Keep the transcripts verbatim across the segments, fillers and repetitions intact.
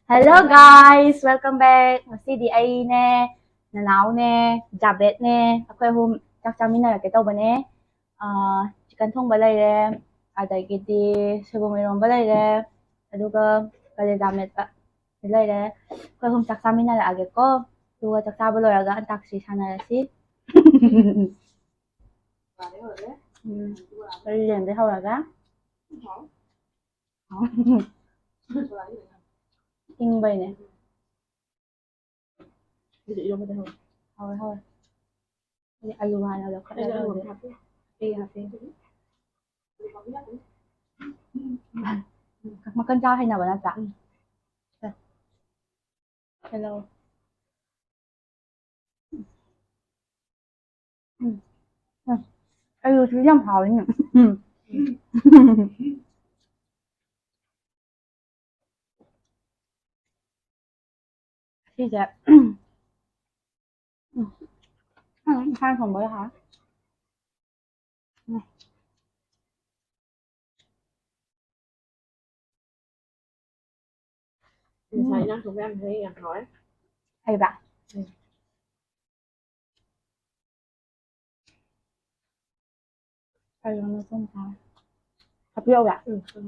Hello guys, welcome back. ꯉꯁꯤꯗꯤ ꯑꯩꯅꯦ, ꯅꯅꯥꯎꯅꯦ, ꯖꯥꯕꯦꯠꯅꯦ, ꯑꯩꯈꯣꯏ ꯑꯍꯨꯝ ꯆꯥꯛ ꯆꯥꯃꯤꯟꯅꯔꯛꯀꯦ ꯇꯧꯕꯅꯦ꯫ ꯑꯥ, ꯆꯤꯀꯟ ꯊꯣꯡꯕ ꯂꯩꯔꯦ, ꯑꯗꯒꯤꯗꯤ ꯁꯣꯏꯕꯨꯝ ꯏꯔꯣꯝꯕ ꯂꯩꯔꯦ, ꯑꯗꯨꯒ ꯀꯂꯦꯖꯥ ꯃꯦꯠꯄ ꯂꯩꯔꯦ꯫ ꯑꯩꯈꯣꯏ ꯑꯍꯨꯝ ꯆꯥꯛ ꯆꯥꯃꯤꯟꯅꯔꯛꯑꯒꯦꯀꯣ, ꯑꯗꯨꯒ ꯆꯥꯛ ꯆꯥꯕ ꯂꯣꯏꯔꯒ ꯑꯟꯇꯥꯛꯁꯤ ꯁꯥꯟꯅꯔꯁꯤ꯫ ꯎꯝ, ꯂꯦꯟꯗꯩ ꯍꯧꯔꯒ꯫ ꯏꯪꯕꯩꯅꯦ꯫ ꯍꯧꯖꯤꯛ ꯏꯔꯣꯟꯕꯗ ꯍꯧꯔꯦ꯫ ꯍꯧꯔꯦ, ꯍꯧꯔꯦ꯫ ꯑꯩꯗꯤ ꯑꯂꯨ ꯍꯥꯟꯅ ꯂꯧꯈꯠꯂꯒ ꯑꯩꯗꯤ ꯑꯂꯨ ꯍꯧꯖꯤꯛ ꯍꯥꯞꯄꯦ꯫ ꯑꯩ ꯍꯥꯞꯄꯦ꯫ ꯃꯀꯟ ꯆꯥ ꯍꯩꯅꯕ ꯅꯠꯇ꯭ꯔꯥ? ꯎꯝ꯫ ꯁꯦ꯫ ꯁꯦ ꯂꯧꯔꯣ꯫ ꯎꯝ꯫ ꯎꯝ꯫ ꯑꯂꯨꯁꯤꯁꯨ ꯌꯥꯝ ꯍꯥꯎꯋꯤꯅꯦ꯫ ꯎꯝ꯫ ꯁꯤꯁꯦ, ꯎꯝ, ꯎꯝ, ꯏꯁꯥꯅ ꯊꯣꯡꯕꯒ ꯍꯥꯎꯋꯦ꯫ ꯎꯝ꯫ ꯉꯁꯥꯏ ꯏꯟꯖꯥꯡ ꯊꯣꯡꯕ ꯌꯥꯝ ꯍꯩ, ꯌꯥꯝ ꯍꯥꯎꯋꯦ꯫ ꯍꯩꯕ? ꯎꯝ꯫ ꯀꯩꯅꯣ ꯅꯈꯣꯡ ꯁꯥꯏ? ꯍꯥꯞꯄꯤꯔꯛꯎꯔꯥ? ꯎꯝ, ꯎꯝ꯫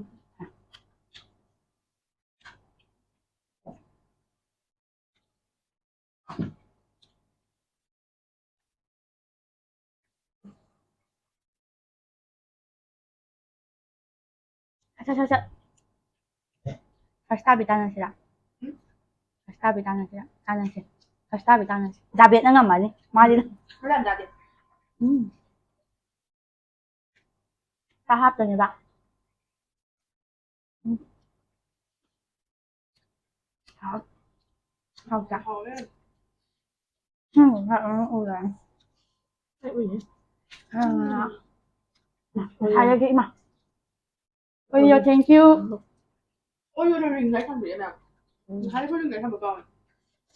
ꯁꯠ, ꯁꯠ, ꯁꯠ, ꯁꯠ꯫ ꯐꯥꯔꯁ ꯇꯥꯕꯤ ꯇꯥꯟꯅꯁꯤꯔꯥ? ꯎꯝ? ꯐꯥꯔꯁ ꯇꯥꯕꯤ ꯇꯥꯟꯅꯁꯤꯔꯥ? ꯇꯥꯟꯅꯁꯤ꯫ ꯐꯥꯔꯁ ꯇꯥꯕꯤ ꯇꯥꯟꯅꯁꯤ꯫ ꯖꯥꯕꯦꯠꯅ ꯉꯝꯃꯅꯤ꯫ ꯃꯥꯗꯤ ꯍꯣꯔꯦꯟ ꯆꯥꯒꯦ꯫ ꯎꯝ꯫ ꯆꯥꯛ ꯍꯥꯞꯇꯣꯏꯅꯦꯕ꯫ ꯎꯝ꯫ ꯍꯥꯎ-, ꯍꯥꯎꯇ꯭ꯔꯥ? ꯍꯥꯎꯋꯦ꯫ ꯎꯝ, ꯍꯥꯎ-, ꯎꯝ, ꯎꯔꯦ꯫ ꯑꯩ ꯎꯏꯌꯦ꯫ ꯎꯝ꯫ ꯉꯁꯥꯏꯗꯒꯤ ꯏꯃꯥ꯫ ꯑꯣꯏꯌꯣ, thank you꯫ ꯑꯣꯏꯌꯣ, ꯅꯪ ring light ꯊꯝꯕꯤꯔꯦ ꯃꯌꯥꯝ꯫ ꯎꯝ꯫ ꯉꯁꯥꯏ ꯑꯩꯈꯣꯏ ring light ꯊꯝꯕ ꯀꯥꯎꯋꯦ꯫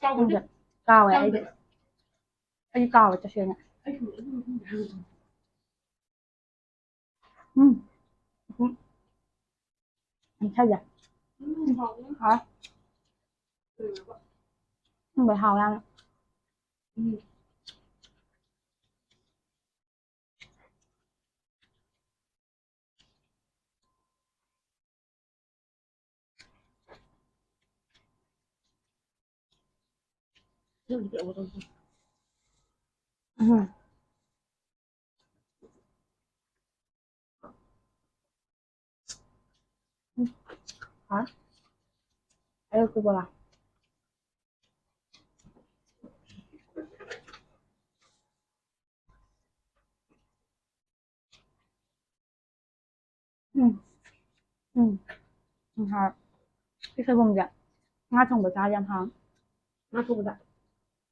ꯀꯥꯎꯕꯅꯦ꯫ ꯈꯪꯗꯦ꯫ ꯀꯥꯎꯋꯦ ꯑꯩꯗꯤ꯫ ꯆꯪꯗꯕ꯫ ꯑꯩꯗꯤ ꯀꯥꯎꯋꯦ ꯇꯁꯦꯡꯅ꯫ ꯑꯩꯁꯨ ꯑꯗꯨꯝ ꯈꯪꯗꯦ꯫ ꯎꯝ꯫ ꯎꯝ꯫ ꯌꯥꯝ ꯊꯜꯂꯦ꯫ ꯎꯝ, ꯍꯥꯎꯋꯦ꯫ ꯍꯥꯎꯋꯦ꯫ ꯊꯨꯝꯕ ꯍꯥꯎ ꯌꯥꯝꯅ꯫ ꯎꯝ꯫ ꯎꯝ꯫ ꯍꯥꯎ꯫ ꯑꯌꯣꯛꯄ ꯕꯣꯔꯥ꯫ ꯎꯝ꯫ ꯎꯝ꯫ ꯎꯝ, ꯍꯥꯎꯋꯦ꯫ ꯁꯤ ꯁꯣꯏꯕꯨꯝꯁꯦ ꯉꯥ ꯊꯣꯡꯕ ꯆꯥꯔꯗꯤ ꯌꯥꯝ ꯍꯥꯎꯅꯤ꯫ ꯉꯥ ꯊꯣꯡꯕꯗ?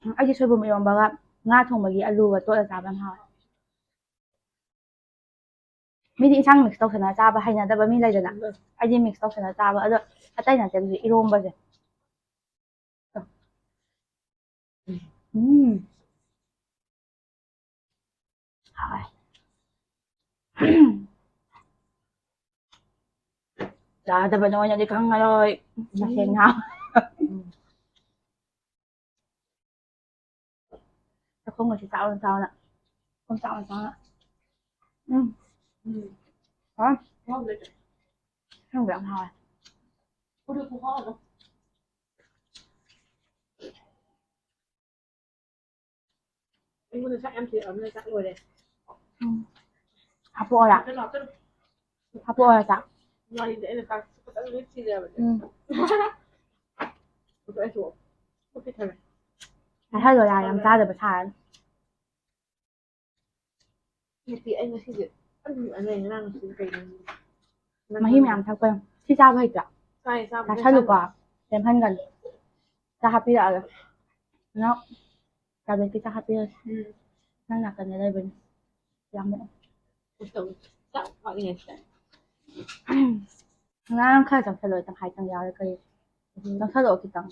ꯎꯝ, ꯑꯩꯗꯤ ꯁꯣꯏꯕꯨꯝ ꯏꯔꯣꯝꯕꯒ ꯉꯥ ꯊꯣꯡꯕꯒꯤ ꯑꯂꯨꯒ ꯇꯣꯠꯂ ꯆꯥꯕ ꯌꯥꯝ ꯍꯥꯎꯋꯦ꯫ ꯃꯤꯗꯤ ꯏꯟꯁꯥꯡ mix ꯇꯧꯁꯜꯂ ꯆꯥꯕ ꯍꯩꯅꯗꯕ ꯃꯤ ꯂꯩꯗꯅ꯫ ꯎꯝ꯫ ꯑꯩꯗꯤ mix ꯇꯧꯁꯜꯂ ꯆꯥꯕ꯫ ꯑꯗꯣ ꯑꯇꯩ ꯅꯠꯇꯦ, ꯑꯗꯨꯗꯤ ꯏꯔꯣꯝꯕꯁꯦ꯫ ꯎꯝ꯫ ꯍꯥꯎꯋꯦ꯫ ꯆꯥꯗꯕ ꯅꯣꯏꯅꯗꯤ ꯈꯪꯉꯔꯣꯏ꯫ ꯃꯁꯦꯟ ꯍꯥꯎ꯫ ꯎꯝ꯫ ꯆꯥꯛꯈꯨꯝꯒꯁꯦ ꯆꯥꯎꯅ ꯆꯥꯎꯅ꯫ ꯆꯥꯎꯅ ꯆꯥꯎꯅ꯫ ꯎꯝ꯫ ꯎꯝ꯫ ꯍꯥꯎ꯫ ꯈꯪꯗꯦ, ꯌꯥꯝ ꯍꯥꯎꯋꯦ꯫ ꯑꯩꯉꯣꯟꯗ ꯆꯥꯛ ꯌꯥꯝ ꯊꯤꯔꯛꯑꯕꯅꯤꯅ ꯆꯥꯛ ꯂꯣꯏꯔꯦ꯫ ꯎꯝ꯫ ꯍꯥꯞꯄꯛꯑꯣꯔꯥ? ꯍꯥꯞꯆꯜꯂꯣ, ꯍꯥꯞꯆꯜꯂꯣ꯫ ꯍꯥꯞꯄꯛꯑꯣꯔꯥ ꯆꯥꯛ? ꯉꯥꯔꯤꯗꯤ ꯑꯩꯅ ꯆꯥꯛ ꯐꯖꯅ ꯂꯣꯏ ꯊꯤꯔꯦꯕꯅꯦ꯫ ꯎꯝ꯫ ꯑꯗꯣ ꯑꯩꯁꯨ ꯈꯨꯠ ꯄꯤꯛꯊꯟꯅ꯫ ꯆꯥꯁꯜꯂꯣ ꯌꯥꯔꯦ, ꯌꯥꯝ ꯆꯥꯗꯕ ꯁꯥꯔꯅꯨ꯫ ꯅꯠꯇꯦ, ꯑꯩ ꯉꯁꯤꯁꯦ ꯑꯗꯨꯝ ꯑꯅꯩ ꯉꯔꯥꯡ ꯉꯁꯤꯗꯤ ꯀꯩꯅꯣ ꯈꯪꯗꯦ꯫ ꯃꯍꯤ ꯃꯌꯥꯝ ꯊꯛꯄ꯫ ꯁꯤ ꯆꯥꯕ ꯍꯩꯇ꯭ꯔꯥ? ꯆꯥꯏ, ꯆꯥꯕ ꯆꯥꯁꯜꯂꯨꯀꯣ꯫ ꯆꯥꯏ꯫ ꯂꯦꯝꯍꯟꯒꯅꯨ꯫ ꯆꯥꯛ ꯍꯥꯞꯄꯤꯔꯛꯑꯒꯦ꯫ ꯅꯪ ꯇꯥꯕ꯭ꯂꯦꯠꯀꯤ ꯆꯥꯛ ꯍꯥꯞꯄꯤꯔꯛꯑꯒꯦ꯫ ꯎꯝ꯫ ꯅꯪ ꯅꯥꯀꯟꯗ ꯂꯩꯕꯅꯤ꯫ ꯌꯥꯝ ꯆꯥꯛ ꯋꯥꯠꯂꯤꯉꯩꯁꯤꯗ꯫ ꯉꯔꯥꯡ ꯈꯔ ꯆꯪꯁꯜꯂꯣ, ꯇꯪꯈꯥꯏ ꯆꯪ ꯌꯥꯎꯔꯦ ꯀꯔꯤ? ꯎꯝ꯫ ꯆꯪꯁꯜꯂꯛꯑꯣ ꯈꯤꯇꯪ꯫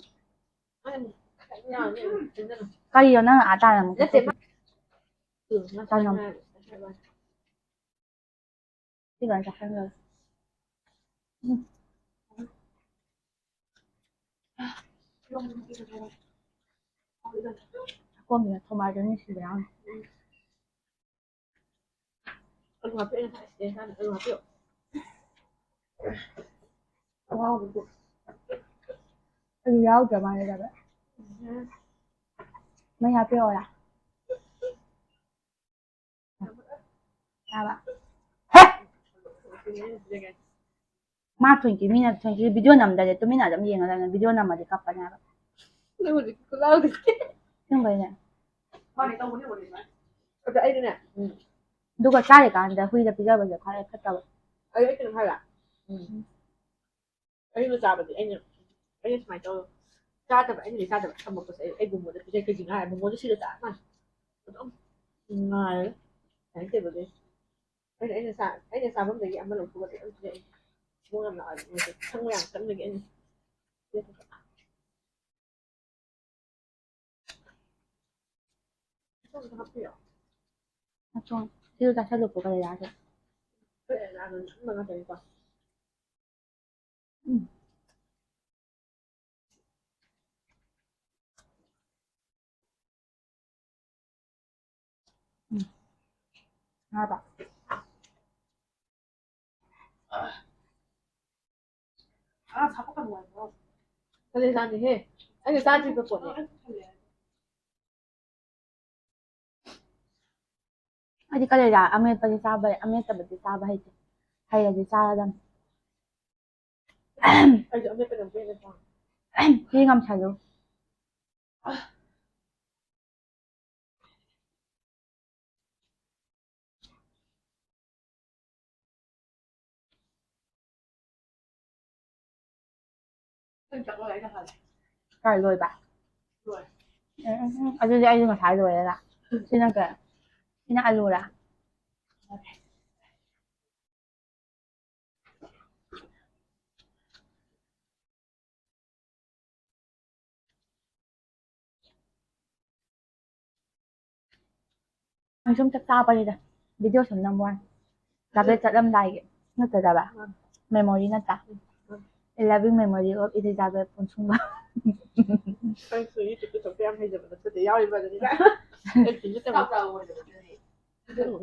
ꯀꯔꯤꯅꯣ ꯅꯪ ꯑꯥ ꯇꯥꯅ ꯑꯃꯨꯛ ꯅꯠꯇꯦ, ꯆꯠꯊꯣꯛꯈꯤ-, ꯎꯝ, ꯆꯥꯅꯝ꯫ ꯁꯤ ꯂꯣꯏ ꯆꯥꯁꯟꯈ꯭ꯔꯒꯦ꯫ ꯎꯝ꯫ ꯑꯀꯣꯝꯕꯤꯅ ꯊꯣꯃꯥꯗꯣ ꯅꯨꯡꯁꯤꯕ ꯌꯥꯎꯅꯤ꯫ ꯑꯂꯨ ꯍꯥꯞꯄꯤꯌꯨ, ꯑꯩꯅ ꯊꯥꯏꯁꯤꯗꯤ ꯏꯟꯁꯥꯡꯗ ꯑꯂꯨ ꯍꯥꯞꯄꯤꯌꯨ꯫ ꯑꯉꯥꯎꯕꯗꯣ꯫ ꯑꯂꯨ ꯌꯥꯎꯗ꯭ꯔ ꯃꯥꯜꯂꯦ ꯗꯥꯏꯕ꯫ ꯎꯝ꯫ ꯃꯩ ꯍꯥꯞꯄꯤꯔꯛꯑꯣꯔꯥ? ꯌꯥꯕ꯫ ꯍꯦ! ꯃꯥ ꯊꯣꯏꯀꯤ ꯃꯤꯅ ꯊꯣꯏꯀꯤ video ꯅꯝꯗꯗꯤ ꯇꯨꯃꯤꯟꯅ ꯑꯗꯨꯝ ꯌꯦꯡꯉ ꯂꯩꯅ video ꯅꯝꯃꯗꯤ ꯀꯞꯄꯅꯦ ꯍꯥꯏꯕ꯫ ꯅꯪ ꯍꯧꯖꯤꯛ ꯈꯨꯂꯥꯎꯗꯨꯗꯤ꯫ ꯑꯁꯦꯡꯕꯩꯅꯦ꯫ ꯃꯥꯅꯦ ꯇꯧꯕꯅꯦ ꯍꯧꯖꯤꯛ꯫ ꯑꯗ ꯑꯩꯅꯅꯦ꯫ ꯎꯝ꯫ ꯑꯗꯨꯒ ꯆꯥꯔꯤꯀꯥꯟꯗ ꯍꯨꯏꯗ ꯄꯤꯖꯕꯁꯦ ꯈ꯭ꯋꯥꯏ ꯐꯠꯇꯕ꯫ ꯑꯩ, ꯑꯩ ꯀꯩꯅꯣꯝ ꯍꯥꯏꯔ? ꯎꯝ꯫ ꯑꯩꯅ ꯆꯥꯕꯗꯤ ꯑꯩꯅ, ꯑꯩꯅ ꯁꯨꯃꯥꯏꯅ ꯇꯧ ꯆꯥꯗꯕ, ꯑꯩꯅꯗꯤ ꯆꯥꯗꯕ ꯊꯝꯃꯛꯄꯁꯦ ꯑꯩ, ꯑꯩ ꯕꯨꯡꯉꯣꯗ ꯄꯤꯖꯩ꯫ ꯀꯩꯒꯤꯅꯣ ꯍꯥꯏꯔ ꯕꯨꯡꯉꯣꯗ ꯁꯤꯗ ꯆꯥ ꯃꯥꯜꯂꯦ꯫ ꯑꯗꯨꯝ ꯉꯥꯏꯔꯒ ꯗꯥꯏꯅꯤꯡ ꯇꯦꯕꯜꯗ ꯑꯩꯅ, ꯑꯩꯅ ꯆꯥ-, ꯑꯩꯅ ꯆꯥꯐꯝꯗꯒꯤ ꯑꯃ ꯂꯧꯊꯣꯛꯑꯒ ꯑꯗꯨꯝ ꯄꯤꯖꯩ꯫ ꯏꯕꯨꯡꯉꯣ ꯌꯥꯝ ꯂꯥꯛꯑꯗꯤ ꯃꯣꯏꯁꯦ ꯈꯪꯕ ꯌꯥꯝ ꯀꯟꯕꯒꯤ ꯑꯩꯅ ꯅꯥꯆꯣꯝ, ꯁꯤꯁꯨ ꯆꯥꯁꯜꯂꯨꯀꯣ ꯀꯂꯦꯖꯥꯁꯦ꯫ ꯎꯝ꯫ ꯎꯝ꯫ ꯉꯥꯗ꯫ ꯑꯥ, ꯁꯥꯕ ꯀꯩꯅꯣ ꯍꯥꯏꯕ꯭ꯔꯣ? ꯀꯂꯦꯖꯥꯅꯤꯍꯦ꯫ ꯑꯩꯅ ꯆꯥꯗ꯭ꯔꯤꯕ ꯄꯣꯠꯅꯦ꯫ ꯑꯩꯗꯤ ꯀꯂꯦꯖꯥ ꯑꯃꯦꯠꯄꯗꯤ ꯆꯥꯕ, ꯑꯃꯦꯠꯇꯕꯗꯤ ꯆꯥꯕ ꯍꯩꯇꯦ꯫ ꯍꯩꯔꯗꯤ ꯆꯥꯔꯗꯝꯅꯤ꯫ ꯑꯩꯁꯨ ꯑꯃꯦꯠꯄꯗ ꯑꯃꯨꯛꯀ ꯍꯦꯟꯅ ꯄꯥꯝꯃꯦ꯫ ꯁꯤ ꯉꯝꯁꯜꯂꯨ꯫ ꯀꯥꯏ ꯂꯣꯏꯕ? ꯂꯣꯏ꯫ ꯎꯝ, ꯎꯝ, ꯎꯝ꯫ ꯑꯗꯨꯗꯤ ꯑꯩꯁꯨ ꯉꯁꯥꯏ ꯂꯣꯏꯔꯦꯅ꯫ ꯁꯤꯅ ꯀꯩ? ꯁꯤꯅ ꯑꯂꯨꯔꯥ? ꯑꯩ ꯁꯨꯝ ꯆꯥꯛ ꯆꯥꯕꯅꯤꯗ, video ꯁꯨꯝ ꯅꯝꯕ ꯋꯥꯅꯤ꯫ ꯆꯥꯕꯦꯠ ꯆꯠꯂꯝꯗꯥꯏꯒꯤ ꯅꯠꯇ꯭ꯔꯕ? ꯎꯝ꯫ Memory ꯅꯠꯇ꯭ꯔꯥ? ꯎꯝ꯫ A loving memory of Elizabeth ꯄꯨꯟꯁꯨꯡꯕ꯫ ꯑꯩꯁꯨ ꯌꯨꯇ꯭ꯌꯨꯕꯇ ꯊꯣꯛꯄ ꯌꯥꯝ ꯍꯩꯖꯕ ꯅꯠꯆꯗꯦ, ꯌꯥꯎꯔꯤꯕ ꯑꯗꯨꯅꯤꯗ꯫ ꯑꯩ ꯐꯤꯜꯗ ꯇꯝꯕ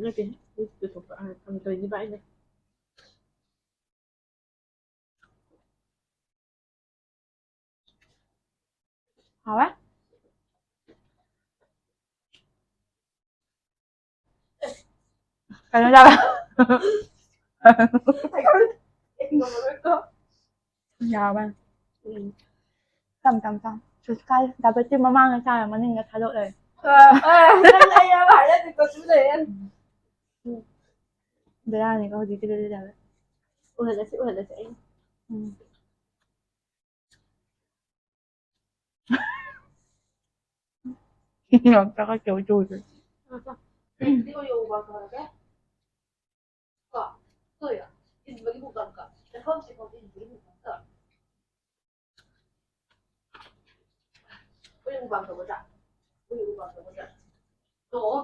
ꯅꯠꯇꯦ, ꯌꯨꯇ꯭ꯌꯨꯕꯇ ꯊꯣꯛꯄ ꯇꯝꯗꯣꯏꯅꯤꯕ ꯑꯩꯅ꯫ ꯍꯥꯎꯋꯦ꯫ ꯀꯩꯅꯣ ꯆꯥꯕ꯫ ꯌꯥꯕ꯫ ꯇꯝ ꯇꯝ ꯇꯝ ꯁꯨꯁꯀꯥꯏ ꯗꯥꯕꯦꯇꯤ ꯃꯃꯥꯡꯗ ꯆꯥꯔ ꯃꯅꯤꯡꯗ ꯊꯥꯗꯣꯛ ꯂꯩꯔꯦ꯫ ꯕꯦꯔꯥꯅꯤꯀꯣ ꯍꯧꯖꯤꯛꯀꯤꯗꯨꯗꯤ ꯌꯥꯔꯦ꯫ ꯎꯍꯜꯂꯁꯤ ꯎꯍꯜꯂꯁꯤ ꯑꯩ꯫ ꯎꯝ꯫ ꯌꯥꯝ ꯆꯥꯈꯠꯈꯤꯕ ꯆꯨꯁꯦ꯫ ꯀꯩꯅꯣꯗꯤ ꯑꯣꯏꯌꯣ ꯎꯕ ꯇꯧꯔꯒꯦ꯫ ꯀꯣ ꯀꯣꯏꯔꯣ ꯏꯟꯕꯒꯤ ꯃꯨꯛꯕꯥꯡ ꯀꯣ ꯆꯥꯛꯈꯨꯝꯁꯤꯐꯥꯎ ꯏꯟꯕꯒꯤ ꯃꯨꯛꯕꯥꯡ ꯀꯣ꯫ ꯑꯩꯈꯣꯏ ꯃꯨꯛꯕꯥꯡ ꯇꯧꯒꯗ꯭ꯔꯥ? ꯑꯩꯈꯣꯏ ꯃꯨꯛꯕꯥꯡ ꯇꯧꯒꯗ꯭ꯔꯥ? ꯇꯣꯛꯑꯣ꯫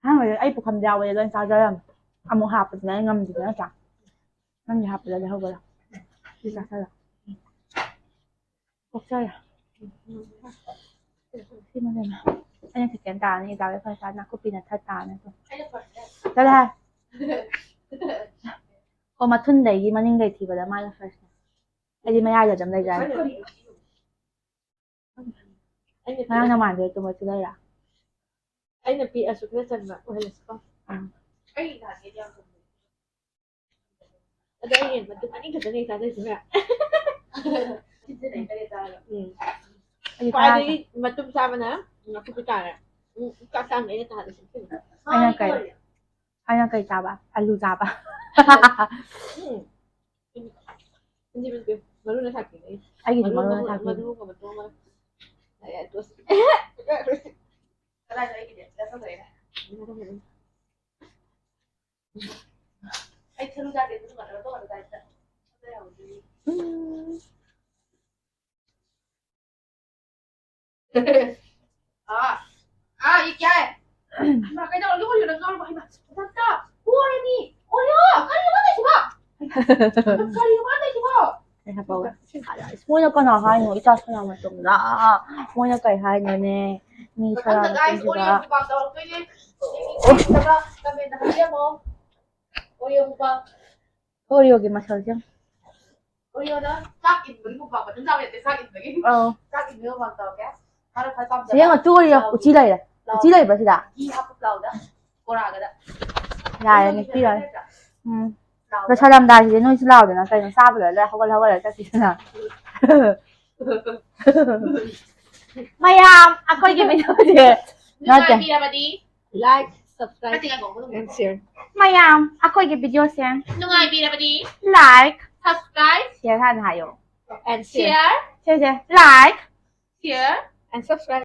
ꯑꯍꯥꯟꯕꯗ ꯑꯩ ꯄꯨꯈꯝꯗ ꯌꯥꯎꯕꯗ ꯂꯣꯏ ꯆꯥꯖꯔꯝꯃꯦ꯫ ꯑꯃꯨꯛ ꯍꯥꯞꯄꯗꯨꯅ ꯑꯩ ꯉꯝꯗꯦꯗ ꯅꯠꯇ꯭ꯔꯥ? ꯅꯪꯒꯤ ꯍꯥꯞꯄꯗ ꯂꯩꯍꯧꯕꯗꯣ꯫ ꯁꯤ ꯆꯥꯁꯜꯂꯣ꯫ ꯀꯣꯛꯆꯔꯦ꯫ ꯁꯤꯃ ꯂꯩꯔꯦ꯫ ꯑꯩꯅ second ꯇꯥꯔꯅꯤ, ꯏꯗꯥꯎꯒꯤ first ꯇꯥꯔꯅꯤ, ꯅꯥꯀꯨꯞꯄꯤꯅ third ꯇꯥꯔꯅꯤ ꯑꯗꯣ꯫ ꯆꯠꯂꯣ ꯍꯥꯏ꯫ ꯑꯣ, ꯃꯊꯨꯟꯗꯒꯤ ꯃꯅꯤꯡꯗꯩ ꯊꯤꯕꯗ ꯃꯥꯅ first ꯅꯦ꯫ ꯑꯩꯗꯤ ꯃꯌꯥꯏꯗ ꯑꯗꯨꯝ ꯂꯩꯖꯔꯦ꯫ ꯉꯔꯥꯡ ꯅꯃꯥꯟꯗ ꯇꯨꯝꯕꯁꯨ ꯂꯩꯔ꯫ ꯑꯩꯅ ꯄꯤꯛꯑꯁꯨ ꯈꯔ ꯆꯟꯕ ꯑꯣꯏꯍꯜꯂꯁꯤꯀꯣ꯫ ꯎꯝ꯫ ꯑꯩ ꯅꯍꯥꯟꯒꯩꯗꯤ ꯌꯥꯝ ꯆꯟꯕꯅꯦ꯫ ꯑꯗꯣ ꯑꯩ ꯌꯦꯟ ꯃꯇꯨꯝ ꯑꯅꯤ ꯈꯛꯇꯅꯦ ꯆꯥꯗꯣꯏꯁꯤꯅ꯫ ꯎꯝ꯫ ꯑꯩꯗꯤ ꯈꯔ ꯈ꯭ꯋꯥꯏꯗꯒꯤ ꯃꯇꯨꯝ ꯆꯥꯕꯅ ꯅꯥꯀꯨꯞꯄꯤ ꯇꯥꯔꯦ꯫ ꯎꯝ, ꯆꯥꯛ ꯆꯥꯕꯅ ꯑꯩꯅ ꯇꯥꯍꯜꯂꯤꯁꯦ꯫ ꯑꯩꯅ ꯀꯩ? ꯑꯩꯅ ꯀꯩ ꯆꯥꯕ? ꯑꯂꯨ ꯆꯥꯕ꯫ ꯎꯝ꯫ ꯃꯔꯨꯅ ꯁꯥꯠꯄꯤꯅꯦ꯫ ꯑꯩꯒꯤꯗꯤ ꯃꯔꯨ ꯃꯔꯨꯅ ꯑꯃ- ꯁꯥꯠꯄꯤꯅꯦ꯫ ꯃꯔꯨ ꯑꯃ ꯃꯇꯣꯡ ꯑꯃ꯫ ꯌꯥꯔꯦ, ꯇꯣꯛꯑꯁꯤ꯫ ꯀꯗꯥꯏꯗ ꯑꯩꯒꯤꯗꯤ? ꯆꯠꯊꯣꯛꯈ꯭ꯔꯦꯅꯦ꯫ ꯑꯩ ꯁꯔꯨ ꯆꯥꯗꯦ, ꯑꯗꯨ ꯃꯇꯝꯗ ꯇꯣꯛꯑꯒ ꯆꯥꯏ꯫ ꯎꯝ꯫ हाँ, हाँ, ये क्या है? हाँ, कैसे और क्यों बोल रहे हो? हाँ, हाँ, हाँ। ꯄꯣꯔꯅꯤ꯫ ꯑꯣꯌꯣ, ꯀꯔꯤꯅꯣ ꯃꯥ ꯇꯧꯏꯁꯤꯕꯣ? ꯀꯔꯤꯅꯣ ꯃꯥ ꯇꯧꯏꯁꯤꯕꯣ? ꯑꯩ ꯍꯥꯄꯛꯑꯣ꯫ ꯑꯁ, ꯃꯣꯏꯅ ꯀꯅꯥ ꯍꯥꯏꯅꯣ? ꯏꯆꯥ ꯁꯅꯥ ꯃꯇꯨꯝꯗ꯫ ꯃꯣꯏꯅ ꯀꯩ ꯍꯥꯏꯅꯣꯅꯦ? ꯃꯤ ꯁꯅꯥ ꯃꯇꯨꯝꯁꯤꯗ꯫ Oreo ꯒꯤ ꯃꯁꯜꯁꯦ ꯌꯦꯡꯉꯣ꯫ Oreo ꯗ ꯆꯥꯛ ꯏꯟꯕꯒꯤ ꯃꯨꯛꯕꯥꯡ ꯃꯊꯟ ꯆꯥꯕ ꯌꯥꯗꯦ, ꯆꯥꯛ ꯏꯟꯕꯒꯤ꯫ ꯑꯧ꯫ ꯆꯥꯛ ꯏꯟꯕꯒꯤ ꯃꯨꯛꯕꯥꯡ ꯇꯧꯔꯛꯀꯦ꯫ ꯃꯥꯅ ꯈ꯭ꯋꯥꯏ ꯄꯥꯝꯖꯕ꯫ ꯁꯤ ꯌꯦꯡꯉꯣ, ꯇꯨ Oreo ꯎꯆꯤ ꯂꯩꯔꯦ꯫ ꯎꯆꯤ ꯂꯩꯕ꯭ꯔꯥ ꯁꯤꯗ? ꯘꯤ ꯍꯥꯞꯄ ꯄ꯭ꯂꯥꯎꯗ꯫ ꯕꯣꯔꯥꯒꯗ꯫ ꯌꯥꯔꯦ, ꯅꯤꯛꯄꯤꯔꯣꯏ꯫ ꯎꯝ꯫ ꯂꯣꯏꯁꯜꯂꯝꯗꯥꯏꯁꯤꯗꯤ ꯅꯣꯏꯁꯨ ꯂꯥꯎꯗꯅ, ꯀꯩꯅꯣ, ꯆꯥꯕ ꯂꯣꯏꯔ ꯂꯣꯏꯔ ꯍꯧꯒꯠ ꯍꯧꯒꯠꯂ ꯆꯠꯈꯤꯗꯅ꯫ ꯃꯌꯥꯝ, ꯑꯩꯈꯣꯏꯒꯤ video ꯁꯦ ꯅꯠꯇꯦ꯫ ꯅꯨꯡꯉꯥꯏꯕꯤꯔꯕꯗꯤ like, subscribe, and share. ꯃꯌꯥꯝ, ꯑꯩꯈꯣꯏꯒꯤ video ꯁꯦ ꯅꯨꯡꯉꯥꯏꯕꯤꯔꯕꯗꯤ like, subscribe, share ꯍꯥꯟꯅ ꯍꯥꯏꯌꯣ꯫ And share. Share. Share, share. Like, share, and subscribe.